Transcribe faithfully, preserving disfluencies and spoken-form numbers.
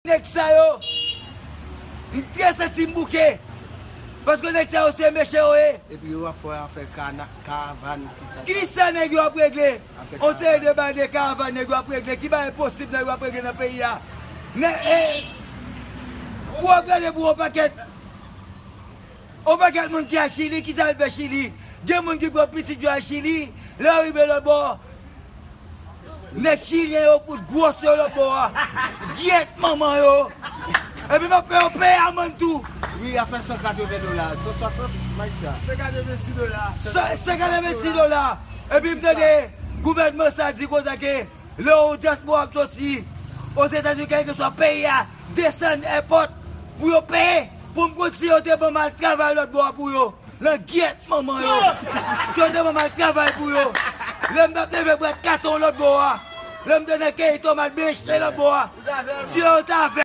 nèg sa yo, m trè santi m bouke. Paske nèg sa yo se mechan yo ye. Epi yo ap fè afè kana-, karavàn, kisa sa. Kisa nèg yo ap regle? Afè karavàn. On seri de bagay de karavàn nèg yo ap regle. Ki bagay posib nèg yo ap regle nan peyi a? Nè, e, pou w ap gade pou yon pakèt, yon pakèt moun ki al Chili, ki sa al fè Chili? Gen moun ki pran pitit yo al Chili, lè yo rive lòt bò, nèg chilyen yo fout gwòs yo lòt bò a. Gyèt manman yo. Epi m ap fè yo peye amann tou. Wi, afè san katreven dola, san swasant, may sa. San katrevensis dola. San, san katrevensis dola. Epi m tande gouvènman sa di konsa ke lè yon dyaspora ap soti Ozetazini, kèlkeswa peyi a, desann èpòt pou yo peye, pou m konn si yo te ban m al travay lòt bò a pou yo. Nan gyèt manman yo. Si yo te ban m al travay pou yo. Lè m t ap leve bwèt katon lòt bò a. Lè m te nan keyi tomat bèche lòt bò a. Si yo t avè